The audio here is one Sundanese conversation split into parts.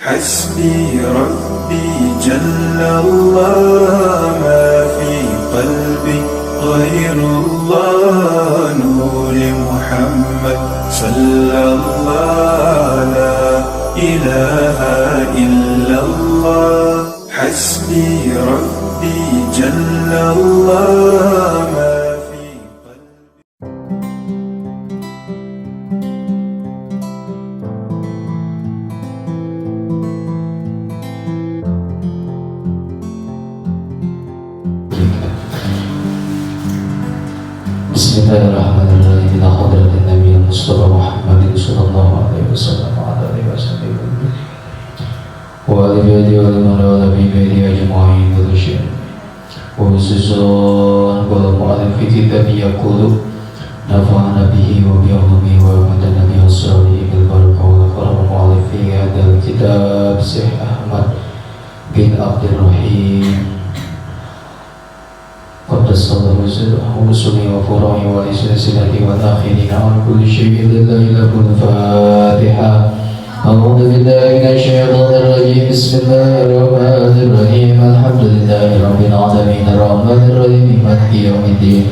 حسبي ربي جل الله ما في قلبي غير الله نور محمد صلى الله لا إله إلا الله حسبي ربي جل الله ما في قلبي. بسم الله الرحمن الرحيم إلى حضرة النبي المصطفى محمد صلى الله عليه وسلم وعلى آله وصحبه وآل بيته وآل وآل بيته أجمعين كل شيء وخصوصا قال المؤلف في كتابه يقول نفعنا به وبعلومه وأمدنا بأسراره بالبركة والكرم. المؤلف في هذا الكتاب شيخ أحمد بن عبد الرحيم قدس الله سره وسمي وفرعه ولسلسلته والآخرين عن كل شيء لله له الفاتحة. أعوذ بالله من الشيطان الرجيم. بسم الله الرحمن الرحيم. الحمد لله رب العالمين الرحمن الرحيم مالك يوم الدين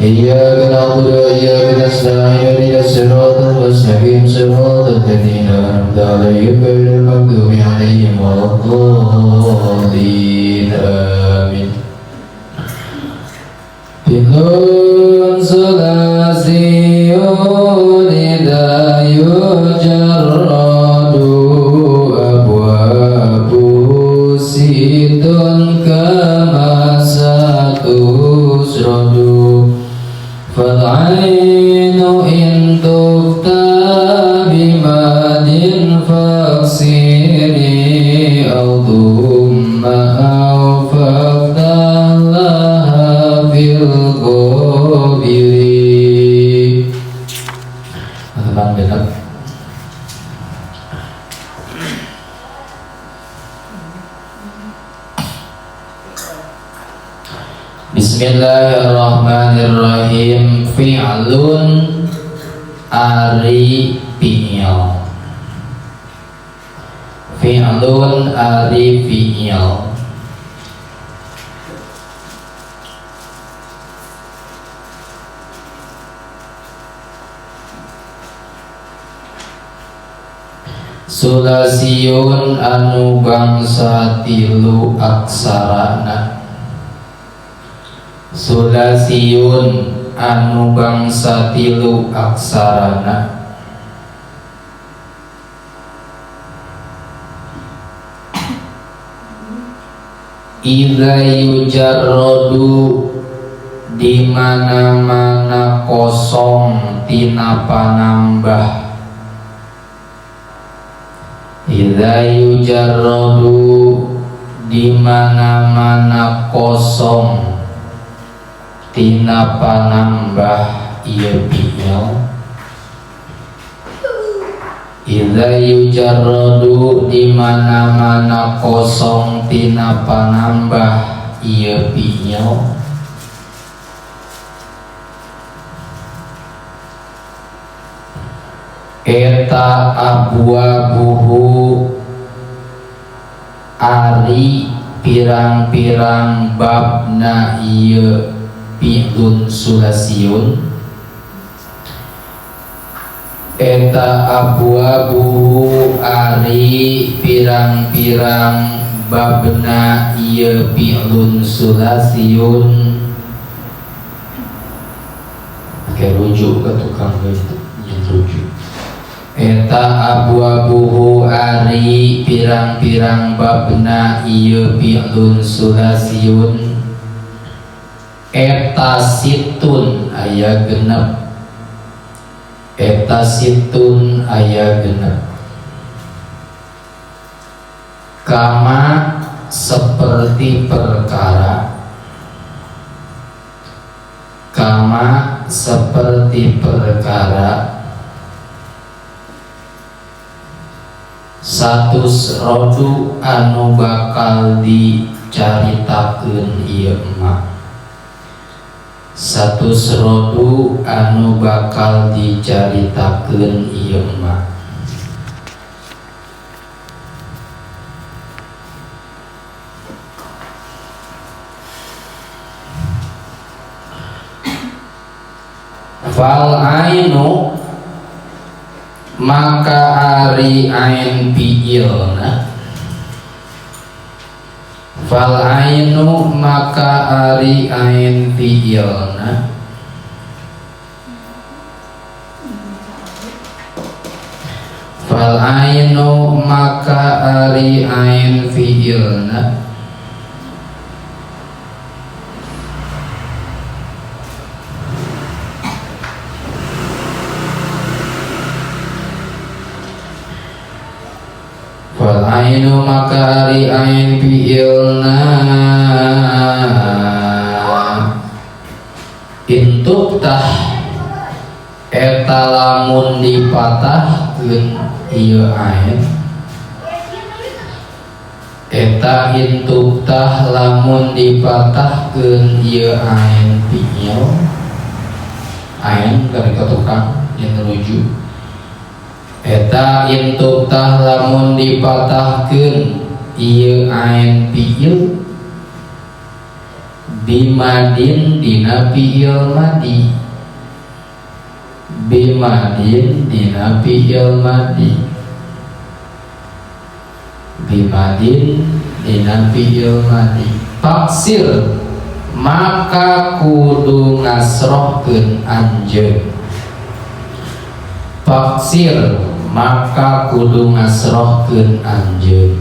إياك نعبد وإياك نستعين اهدنا الصراط المستقيم صراط الذين أنعمت عليهم غير المغضوب عليهم ولا الضالين آمين. Bilun sulasiyun idha yujarradu abwabu situn kama satusradu fal'ainu in tufta bimadin faksiri au dhumma au faftah laha fil gobiri. Tenang genep. Bismillahirrahmanirrahim. Fi'lun ari fi'il. Fi'lun ari fi'il. Sulasiyun anu bangsa tilu aksarana. Sulasiyun anu bangsa tilu aksarana. Idza yujarradu di mana-mana kosong tina panambah. Idza yujarradu di mana-mana kosong tina panambah ieu fi'il. Idza yujarradu di mana-mana kosong tina panambah ieu fi'il. Eta abwabuhu ari pirang-pirang babna ieu fi'lun sulasiyun. Eta abwabuhu ari pirang-pirang babna ieu fi'lun sulasiyun. Oke, rujuk ke tukang itu yang rujuk. Eta abwabuhu ari pirang-pirang babna ieu fi'lun sulasiyun. Eta situn aya genep. Eta situn aya genep. Kama seperti perkara. Kama seperti perkara. Satu rodu anu bakal dicaritakeun ieu emak. Satu rodu anu bakal dicaritakeun ieu emak. Fal ainu maka ari ain fiilna. Fal ainu maka ari ain fiilna. Fal ainu maka ari ain fiilna. Fal ainu maka ari ain fiilna intuktah eta lamun dipatahkeun ieu ain eta intuktah lamun dipatahkeun ieu ain fiil ain dari tukang yang menuju eta intuktah lamun dipatahkeun ieu ain fiil bimadin dina fiil madi bimadin dina fiil madi bimadin dina fiil madi taksir maka kudu ngasrohkeun anjeun taksir maka kudu ngasrohkeun anjeun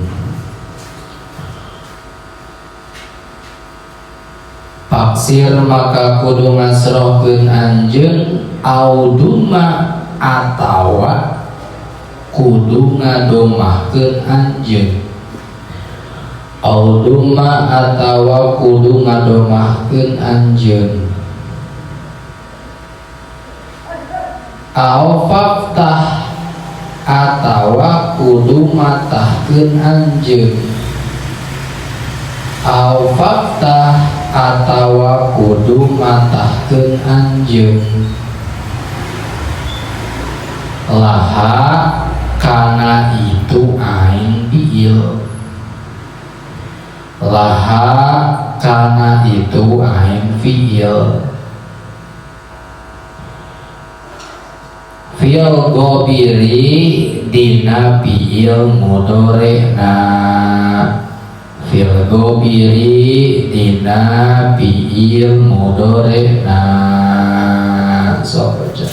taksir maka kudu ngasrohkeun anjeun auduma atawa kudu ngadomahkeun anjeun auduma atawa kudu ngadomahkeun anjeun au faftah atawa kudu matahkeun anjeun au faftah atawa kudu matahkeun anjeun laha kana itu ain fiil laha kana itu ain fiil fiil gobiri dina fiil mudorena fiil gobiri dina fiil mudorena sok baca.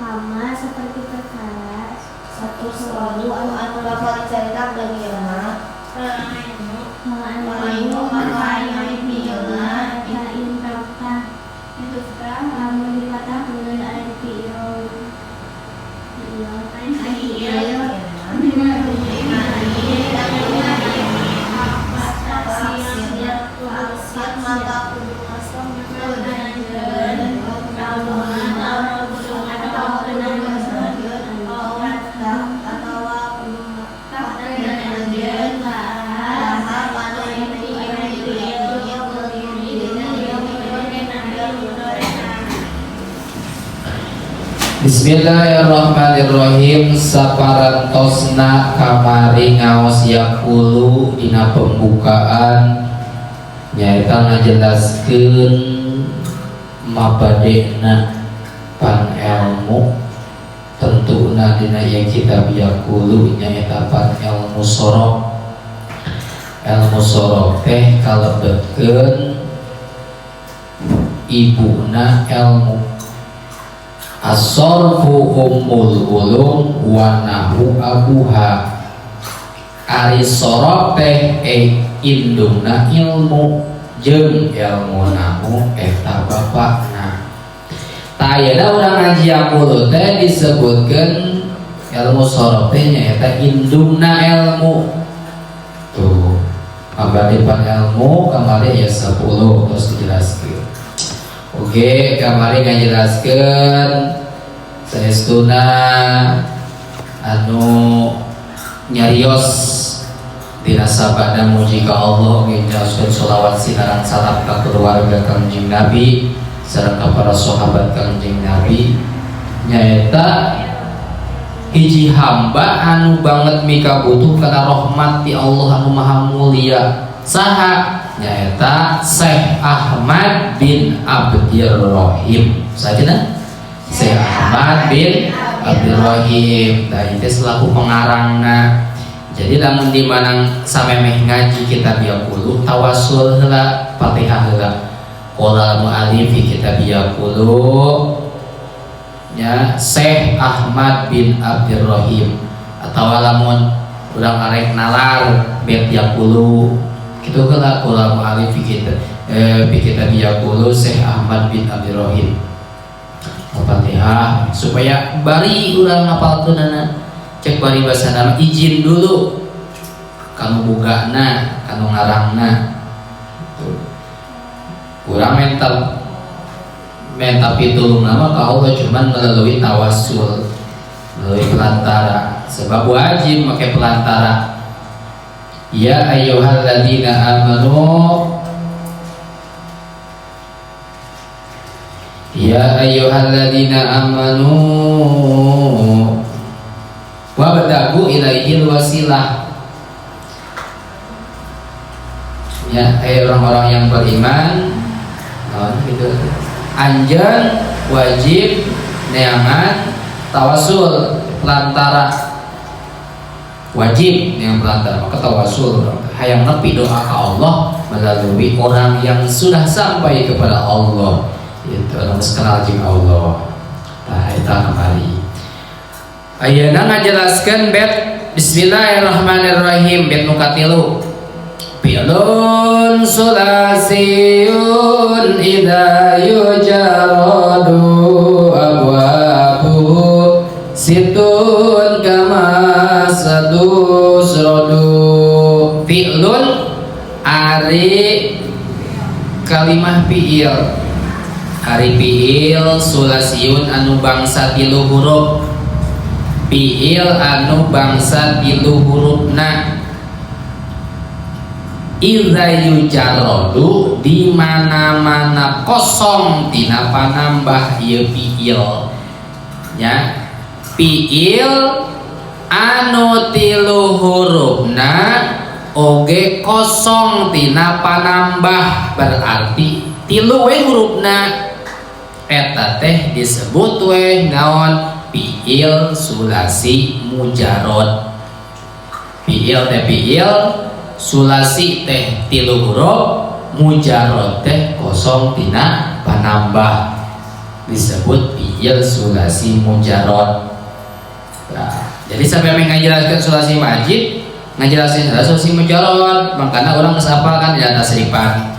Sama seperti perkara satu suatu anu bakal dicarita bagiana Malainu maka ain fiilna eta intaftah lamun dipatahkeun ain fiil fiil maka kudu Bismillahirrahmanirrahim. Saparantosna kamari ngaos yaqulu dina pembukaan nyaeta ngajelaskeun mabadena pan ilmu tentuna dina ieu kitab yaqulu nyaeta pan ilmu sorok. Ilmu sorok teh kalebetkeun ibuna ilmu. As-sarfu ummul ulum wa nahu abuha. Ari sorok teh indungna ilmu jeung ilmu nahu eta bapakna. Tah ayeuna urang ngaji yaqulu teh disebutkeun Ilmu sorof teh nyaeta indungna ilmu. Tuh, mabadi ilmu kamari ya 10 terus dijelaskeun. Oke, kamari ngajelaskeun saestuna anu nyarios dina sabada muji ka Allah, nyaoskeun sholawat sinaran salam ka keluarga Kangjeng Nabi sareng ka para sahabat Kangjeng Nabi, nyaeta hiji hamba anu banget mika butuh kana rahmat ti Allah anu maha mulia. Saha? Nyaeta Syekh Ahmad bin Abdirrahim. Saha? Syekh Ahmad bin Abdirrahim. Nah, itu selaku pengarangna. Jadi lamun di mana samemeh ngaji kitab yaqulu, tawasul heula, Fatihah heula. Qala mu'allif fi kitab yaqulu ya Syekh Ahmad bin Abdirrahim, atau lamun urang arek nalar bet yaqulu kitu heula, qala mu'allif fi kitab yaqulu Syekh Ahmad bin Abdirrahim. Fatihah supaya bari urang ngapalkeunana, cek bari bahasa nama izin dulu kanu bugana, kanu ngarangna. Kurang mental menta pitulung nama ka Allah cuman melalui tawasul, melalui pelantara, sebab wajib pakai pelantara. Ya ayyuhalladzina amanu, ya ayyuhalladzina amanu wabtagu ilaihil wasilah. Ya, hai orang-orang yang beriman, oh, gitu. Anjeun wajib neangan tawasul pelantara, wajib neangan pelantara, maka tawasul hayang nepi doa ke Allah melalui orang yang sudah sampai kepada Allah, itu orang kenal jeung Allah. Tah eta kembali ayeuna ngajelaskeun bet bismillahirrahmanirrahim bet nu katilu. Fi'lun sulasiyun idza yujaradu abwabuhu situn kama sadusradu. Fi'lun ari kalimah fi'il, ari fi'il sulasiyun anu bangsa tilu huruf, fi'il anu bangsa tilu hurufna. Idza yujarradu di mana-mana kosong tina panambah ieu fi'il. Ya, fi'il anu tilu hurufna oge kosong tina panambah, berarti tilu we hurufna eta teh disebut we naon? Fi'il sulasi mujarrad. Fi'il teh fi'il sulasi teh tilu huruf, mujarrad teh kosong tina panambah, disebut fi'il sulasi mujarrad. Nah, jadi sampai ngajelaskeun sulasi majid, ngajelasin sulasi mujarrad, makana urang geus hafal kan di tasrifan.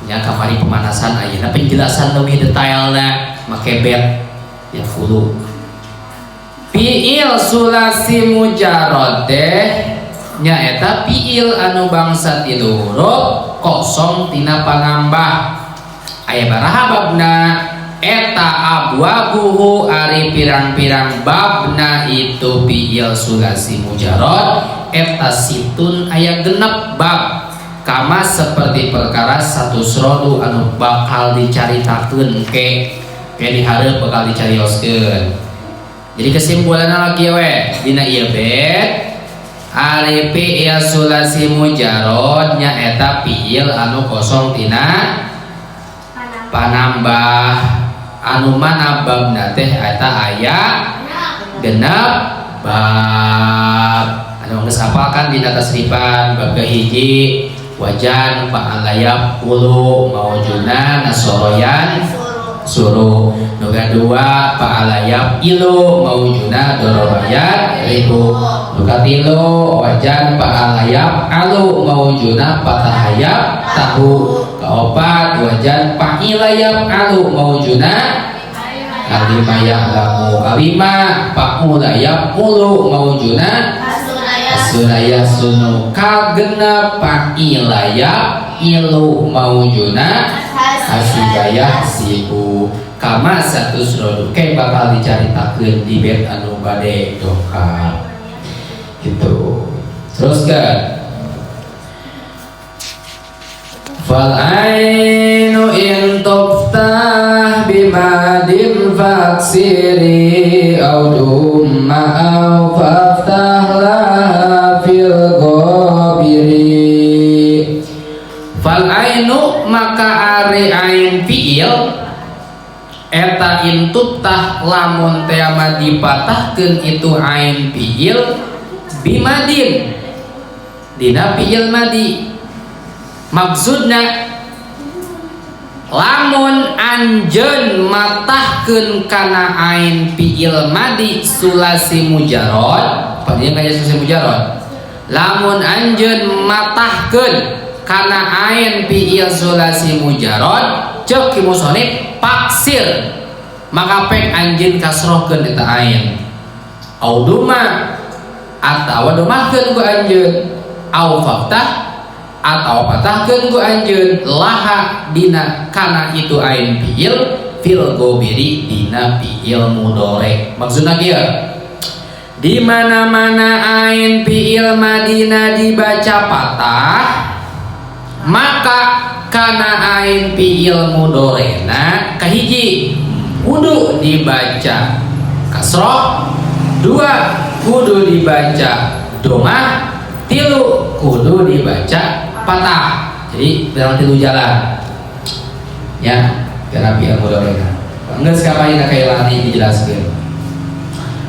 Nya kamari pemanasan, ayeuna penjelasan lebih detailna make bet ya fulu. Fi'il sulasi mujarrad teh nyaeta fi'il anu bangsa tilu huruf kosong tina panambah. Aya baraha babna? Eta abwabuhu ari pirang-pirang babna itu fi'il sulasi mujarrad eta situn aya genep bab, kama seperti perkara satu srodu anu bakal dicaritakeun ke di hareup bakal dicarioskeun. Jadi kesimpulanna kieu we dina ieu bet ari fi'il sulasi mujarrad nyaeta fi'il anu kosong tina panambah, anu mana babna teh eta aya genep bab. Anu geus hafal kan dina tasrifan bab kahiji wajan fa'alayab qulu maujuna nasoroyan suruh, nu kadua fa'alayab ilu maujuna dorobayan ribu, nu katilu wajan fa'alayab alu maujuna fatahayab tahu, kaopat wajan fa'ilayab alu maujuna Alima ya'lamu. Kalima fa'ula yaf'ulu maujuna hasuna yahsunu. Kagenep fa'ila yaf'ilu maujuna hasiba yahsibu. Kama satusrodu ke bakal dicaritakeun di bait anu bade dongkap gitu. Teruskan. Fal ainu in tuftah bimadin faksiri au dumma au faftah laha fil ghabiri. Fal ainu maka ari ain fiil eta in tuftah lamun teh dipatahkeun itu ain fiil bimadin dina fiil madi. Maksudna lamun anjeun matahkeun kana ain fiil madi sulasi mujarrad, padahal kaya sulasi mujarrad. Lamun anjeun matahkeun kana ain fiil sulasi mujarrad ceuk musonif paksir maka pek anjeun kasrohkeun eta ain au duma atawa domahkeun ku anjeun au faftah atau patahkeun ku anjeun laha dina kana itu ain fiil fil gobiri dina fiil mudore. Maksudna kieu, di mana-mana ain fiil madina dibaca patah maka kana ain fiil mudorena kahiji kudu dibaca kasroh, dua kudu dibaca domah, tilu kudu dibaca patah. Jadi dalam tilu jalan ya karena fiil mudorena geus kapan kailani dijelaskeun.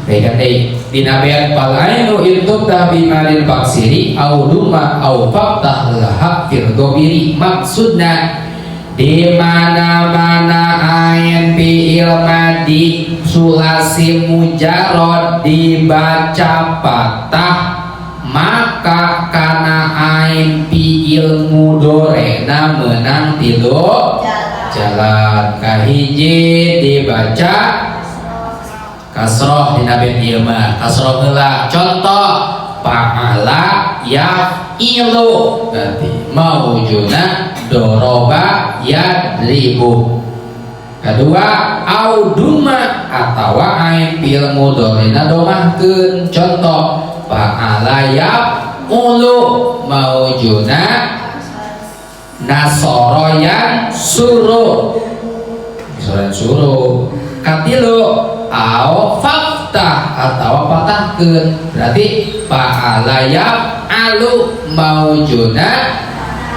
Baik kan deui dina bait fal ainu in tuftah bimadin faksiri au duma au faftah laha fil gobiri. Maksudna di mana-mana ain fiil madi sulasi mujarrad dibaca patah maka kana ain fiil mudorena menang tilu jalan. Kahiji dibaca kasroh dina bait ieu mah kasroh heula. Contoh fa'ala yaf'ilu berarti maujuna doroba yadribu. Kedua au duma atawa ain fiil mudorena domahkeun. Contoh fa'ala yaf'ulu maujuna nasoro yansuru nasoro yansuru. Katilu au faftah atau patahkeun berarti fa'ala yaf'alu maujuna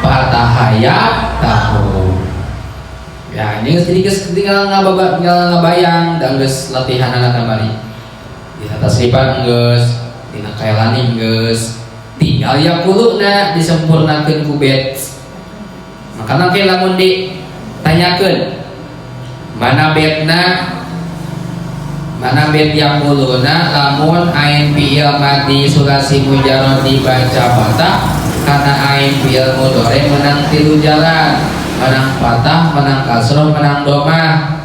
fataha yaftahu. Ya ini geus jadi geus tinggal ngababa tinggal ngabayang dan geus latihan anak kamari di atas lipat geus dina kailani geus tinggal yaquluna disempurnakeun ku bait. Maka nanti lamun ditanyakeun mana baitna mana bait yaquluna lamun ain fiil madi sulasi mujarrad dibaca patah karena ain fiil mudhari menang tilu jalan, menang patah, menang kasroh, menang domah.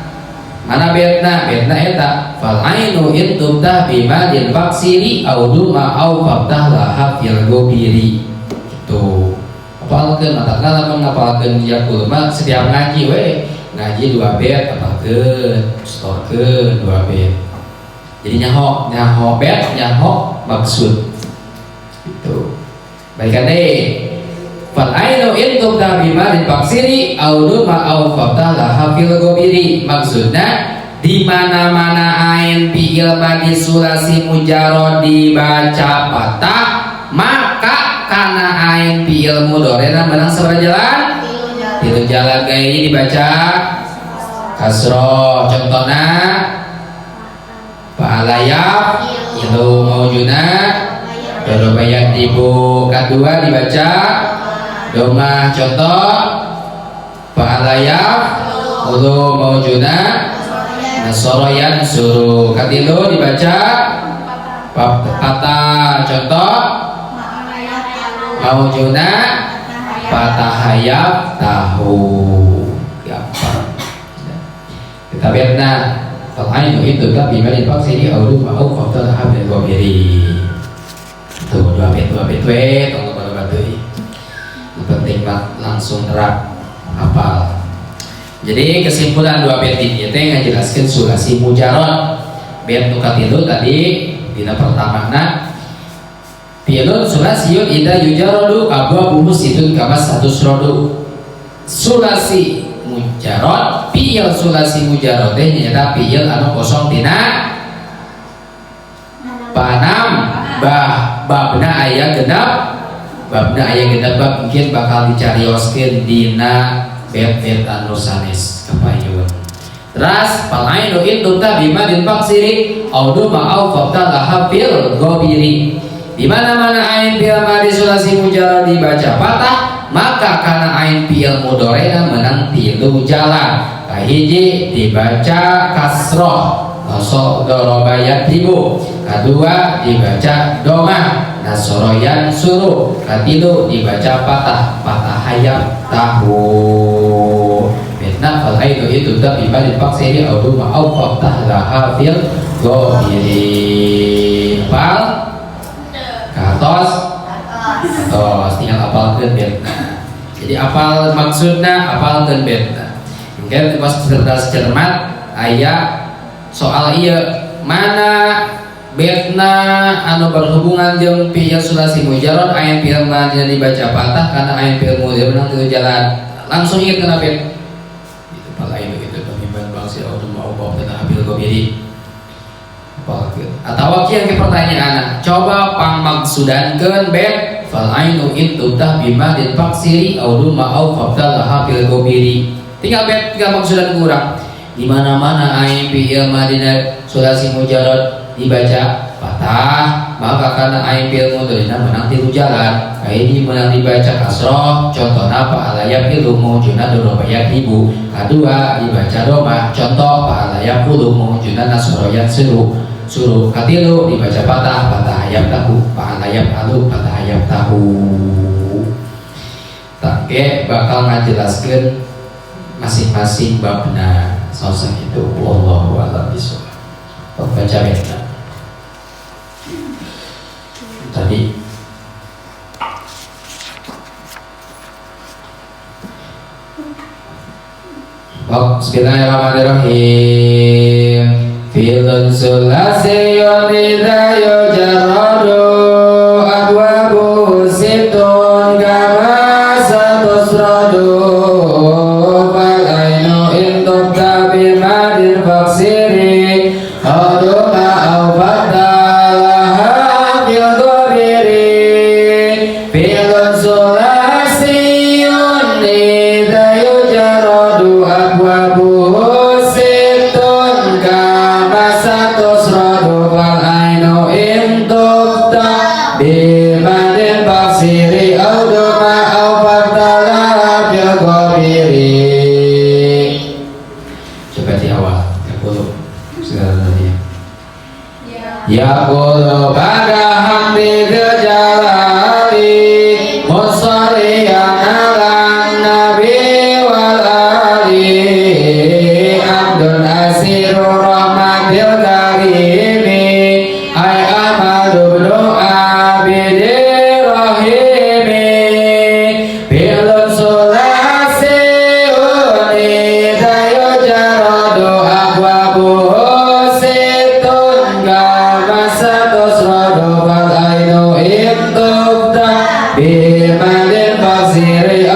Mana baitna? Baitna eta fal ainu in tubtah bimadin faksiri au duma au faftah laha fil gobiri. Gitu. Apalkeun matakna lamun ngapalkeun yaqul mah setiap ngaji we ngaji dua bait apalkeun storkeun dua bait. Jadi nyaho nyaho bait nyaho maksud. Gitu. Baik deh. Fal ainu in tubtah bimadin faksiri au duma au faftah laha fil gobiri. Maksudna di mana-mana ain fiil madi sulasi mujarrad dibaca patah maka kana ain fiil mudhari'na menang sabaraha jalan? Tilu jalan. Gaya ini dibaca kasroh. Contohna fa'ala yaf'ilu maujuna doroba yadribu. Kedua dibaca domah. Contoh fa'ala yaf'ulu maujuna nasoro yansuru. Katilu dibaca patah. Contoh maujuna fataha yaftahu. Gampang. Kita lihat nah. Fal ainu itu tapi balik paksiri au ma au faqtal habil gobiri. Tuh dua bet we tong loba-loba teuing. Nu penting mah langsung terap hafal. Jadi kesimpulan dua bait ini teh ngajelaskeun sulasi mujarad. Bait nu katilu tadi dina pertamana fi'lun sulasiyun idza yujarradu abwabuhu situn kama satusradu. Sulasi mujarad, fi'il sulasi mujarad teh nyaeta fi'il anu kosong tina panam bah babna aya genep, babna aya genep bab mungkin bakal dicarioskeun dina bait-bait anu sanes kapayun. Teras fal ainu in tubta bima din faksiri au duma au faqta fil gobiri. Di mana-mana ain fi'il madi sulasi mujarad dibaca patah, maka karena ain fi'il mudhari'na menang tilu jalan. Kahiji dibaca kasroh nasab doroba yadribu, kedua dibaca domah nasoroyan suruh, katilu dibaca patah patah hayam tahu. Fitnah fal ainu itu tapi balik paksiri au duma au faftah laha fil gobiri. Apal? Katos? Katos, tinggal apalkeun betna. Jadi apal maksudna, apalkeun betna. Mungkin pas cerdas cermat aya soal ieu mana betna anu berhubungan jeung fi'il sulasi mujarrad ain fi'il madina dibaca patah karena ain fi'il mudhari menang tilu jalan. Langsung ingat kana bet. Itu fal ainu itu pemimban bangsa au mau bawa tentang habil gobiri. Atau kieu ke pertanyaan, coba pangmaksudankeun bet fal ainu in tubtah bima din faksiri au duma au fabdal laha fil gobiri. Tinggal bet tinggal maksudan kurang. Di mana-mana ain fi'il madina sulasi mujarrad dibaca patah, maka karena ain fi'il mudharina menang tilu jalan. Kahiji menang dibaca kasroh, contohna fa'ala yafilu mawjudna doroba yadribu. Kadua dibaca domah, contoh fa'ala yaqulu mawjudna nasroyan seru suruh. Katilu dibaca patah, patah ayam tahu, fa'ala yaf'alu patah ayam tahu. Take bakal ngajelaskeun masing-masing babna sosok itu. Wallahu a'lam bishawab. Baca beta tadi. Bismillahirrahmanirrahim. Fi'lun sulasiyun idza yujarradu abwabuhu situn kama satusradu fal ainu in tubta bimadin faksiri aw duma aw fadalaha fil ghabiri. Fi'lun sulasiyun idza yujarradu abwabuhu situn kama satusradu fal ainu in tubta bimadin faksiri aw duma aw fadalaha fil ghabiri. Coba di awal yaqulu segala tadi ya. Yaqulu ba'da hamdi dzil jalali musalliyan ala nabi wal ali abdun asiru rahmatil karimi ay amadu bnu abidi rahimi. Fi'lun sulasiyun idza yujarradu abwabuhu situn kama satusradu fal ainu in tubta bimadin fasiri